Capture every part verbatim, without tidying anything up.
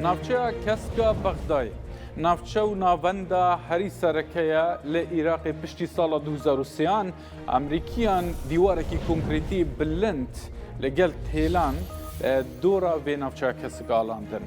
Navçeya Kesk a Bexdayê navçe û navenda herî sereke ye li Iraqê. Piştî sala du hezar û sêyan Amerîkiyan dîwarekî konkretî bilind li gel têlan, e, dora vê navçeya Kesk alandin.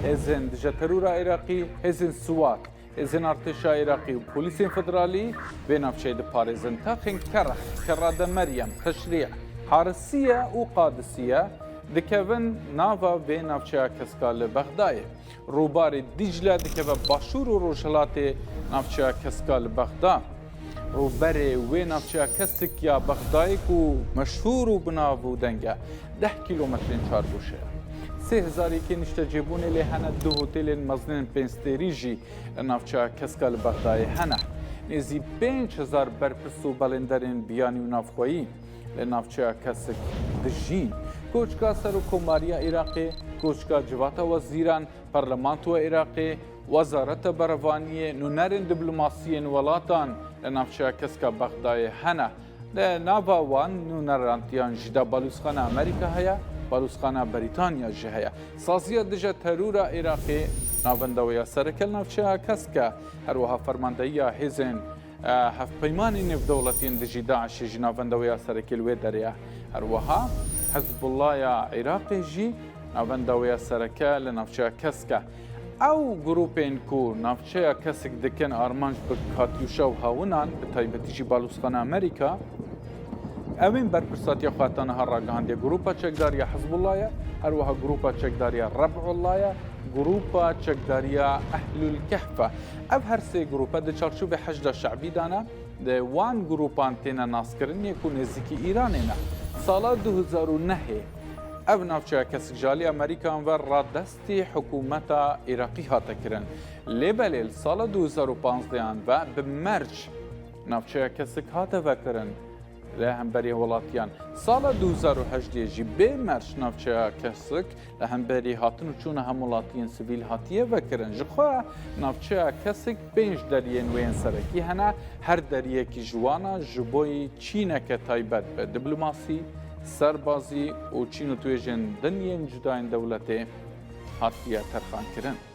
Hêzên dije terora Iraqî, hêzên Siwat, hêzên artêşa Iraqî û polîsên federalî vê navçeyê diparêzin. Taxên Kereh, Kerrade Meryem, Teşrî, Harisiye û Qadisiye dikevin nava vê navçeya Kesk a li Bexdayê. Rûbarê Dîcle dikeve başûr û rojhilatê navçeya Kesk a li Bexda. Rûberê wê navçeya Kesk ya Bexdayê ku meşhûr û bi nav û deng e, deh kîlometrên çargoşe ye. Sê hezar yekê niştecêbûnê lê hene, du hotelên mezinên pênc stêrî jî li navçeya Kesk a li Bexdayê hene. Nêzî pênc hezar berpirs û belênderên biyanî û navxweyî li navçeya Kesk dijîn. Koçka Serokkomariya Iraqê, koçka Civata Wezîran, Parlamentoya Iraqê, Wezareta Berevaniyê, nûnerên diplomasiyên welatan li navçeya Kesk a Bexdayê hene. Di nava wan nûnerantiyan jî de balûzxana Amerîka heye, balûzxana Berîtanya jî heye. Saziya dije terora Iraqê navenda wê ya sereke li navçeya Kesk e. Her wiha fermandehiya hêzên, e, hevpeymanên nêvdewletiyên dijî DAIŞê jî navenda wê ya sereke li wê derê ye. Her wiha Hizbullaya Iraqê jî navenda wê ya sereke li navçeya Kesk e. Ew grûpên ku navçeya Kesk dikin armanc bi Katyuşa û hawinan, bi taybetî jî balûzxana Amerîka, ew ên berpirsatiya xwe heta niha ragihandiye. Grûpa çekdariya Hizbullah ye, her wiha grûpa çekdariya Reb'ullah ye, grûpa çekdariya Ehlul Kehf e. Ev her sê grûpe di çarçovê Heşda Şe'bî de ne, di wan grûpan têne naskirin yê ku nêzîkî Îranê ne. Sala du hezar û nehê ev navçeya Kesk ji alî Amerîkan ve radestî hikûmeta Iraqî hate kirin. Lê belê li sala du hezar û panzdeh ve bi merc navçeya Kesk hate vekirin li hemberî welatiyan. Sala du hezar û hejdê jî bê merc navçeya Kesk li hemberî hatin û çûna hemwelatiyên sivîl hatiye vekirin. Ji xwe navçeya Kesk pênc deriyên wê yên serekî hene. Her deriyekî ji wana ji bo yî çîneke taybet bi diplomasî, serbazî û çîn û tuêjên din yên cudayên dewletê hatiye terxankirin.